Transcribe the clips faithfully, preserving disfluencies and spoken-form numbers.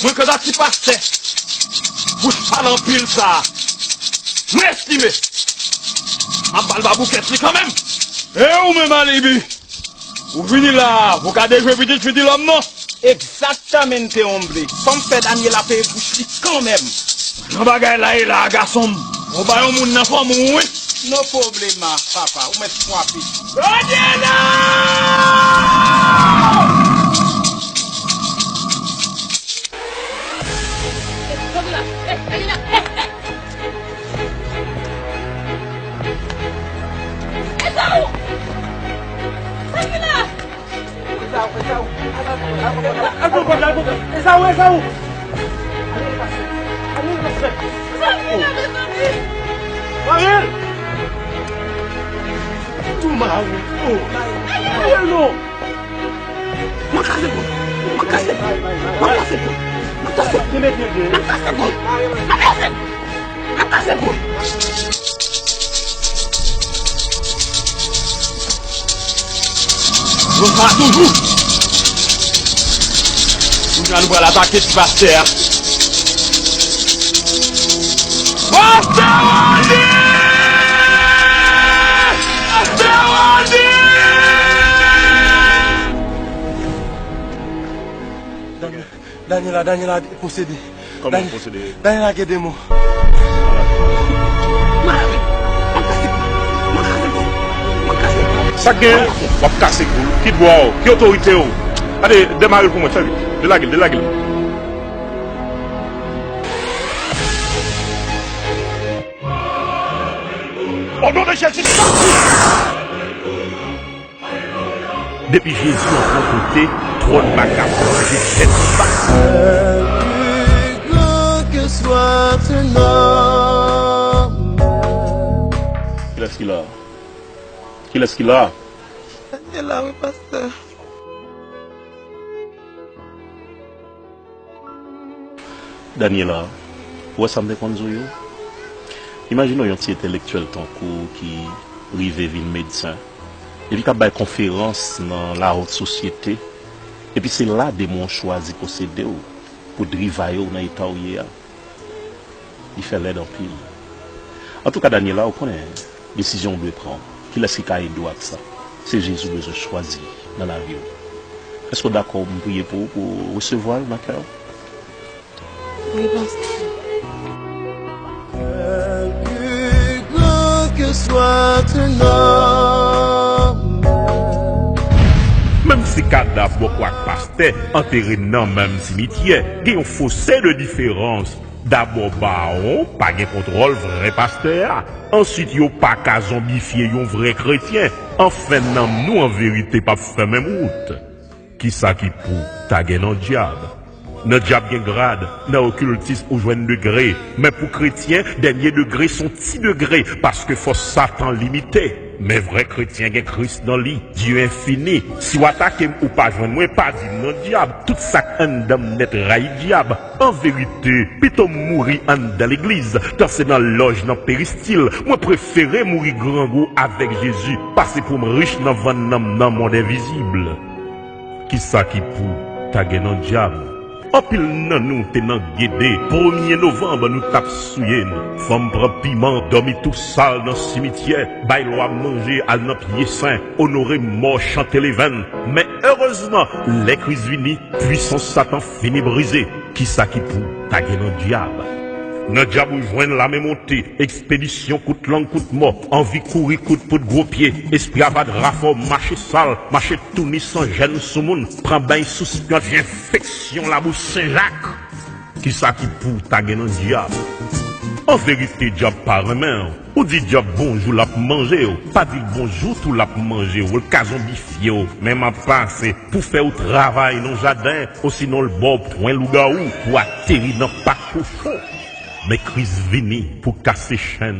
Mwen kanta ti pastè bouch pale anpil sa a, mwen estime m ap ba l baboukèt li kanmenm. E ou menm, Alibi, ou vini la a, ou ka dejwe pitit fidilòm non? Exactamente, hombre. Fò m fè Daniela peye bouch li kanmenm. Jan bagay la ye la a, gason m, ou ba yon moun nan fanmi w wi. No problema, papa. Ou mèt fwape. Daniela! Ezaou, Ezaou. Al pran kòd la, al pran kòd. Ezaou, Ezaou. Ale, pastè. Ale, pastè. Mariel! Tou Mariel. Oh. Mariel, non. Mwen kase kòd. Mwen kase kòd. Mwen kase kòd. Mwen kase kòd. Mwen kase kòd. Mwen kase kòd. Konsa toujou. Kounye a nou pral atake ti pastè a. Pastè Wandi! Pastè Wandi! Daniela, Daniela posede. Kòman posede? Daniela gen demon. Sa k gen? W ap kase kou l? Ki dwa w? Ki otorite w? Gade, demare l pou mwen, fè vit. Delage l, delage l. O non de Jezi, sòti! Depi Jezi an pran kote, twòn pa ka plonje tèt li ba. Kilès ki la? Kilès ki la? Daniela, wi, pastè. Daniela, ou wè sa m te konn di w yo? Imajine w yon ti entèlektyèl tankou w ki rive vin medsen, epi k ap bay konferans nan la haute société, epi se la demon an chwazi posede w pou drivaye w nan eta w ye a. Li fè lèd anpil. Antouka, Daniela, ou konnen desizyon w dwe pran. Kilès ki ka ede w ak sa? Se Jezi w bezwen chwazi nan lavi w. Èske w dakò m priye pou ou, pou w resevwa l nan kè w? Wi, pastè. Menm si kadav bòkò ak pastè antere nan menm simityè, gen yon fose de diferans. Dabò, bawon pa gen kontwòl vrè pastè a. Answit, yo pa ka zonbifye yon vrè kretyen. Anfen, nanm nou an verite p ap fè menm wout. Kisa ki pou ta gen nan dyab? Nan dyab gen grad, nan okiltis ou jwenn degre, men pou kretyen, dènye degre s on ti degre, paske fòs Satan limite. Men vrè kretyen gen Kris nan li, Dye enfini. Si w atake m, ou pa jwenn mwen, pa di m nan dyab. Tout sa k anndan m nèt rayi dyab. An verite, pito m mouri anndan legliz, tan se nan lòj nan peristil. Mwen prefere mouri grangou avèk Jezi, pase pou m rich nan vann nanm nan mond envizib. Kisa ki pou ta gen nan dyab? Anpil nan nou te nan gede. Premye novanm, nou t ap souye n. Fanm pran piman, dòmi tou sal nan simityè, bay lwa manje, al nan pye sen, onore mò, chante levenn. Men erezman, lè kriz vini, pwisans Satan fini brize. Kisa ki pou ta gen nan dyab? Nan dyab ou jwenn lame monte, ekspedisyon kout lang kout mò, anvi kouri kout poud gwo pye, espri avadra fè w mache sal, mache touni san jèn sou moun, pran beny sou spyonn, enfeksyon labou Sen Jak. Kisa ki pou ta gen nan dyab? An verite, dyab pa renmen w. Ou di dyab bonjou, l ap manje w. Pa di l bonjou tou, l ap manje w. L ka zonbifye w. Men m ap pase pou fè w travay nan jaden, osinon l ba w pwen lougawou pou ateri nan pak kochon. Men Kris vini pou kase chenn,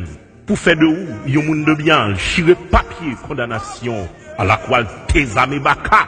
pou fè de ou yon moun de byen, l chire papye kondanasyon, alakwa l dezame baka,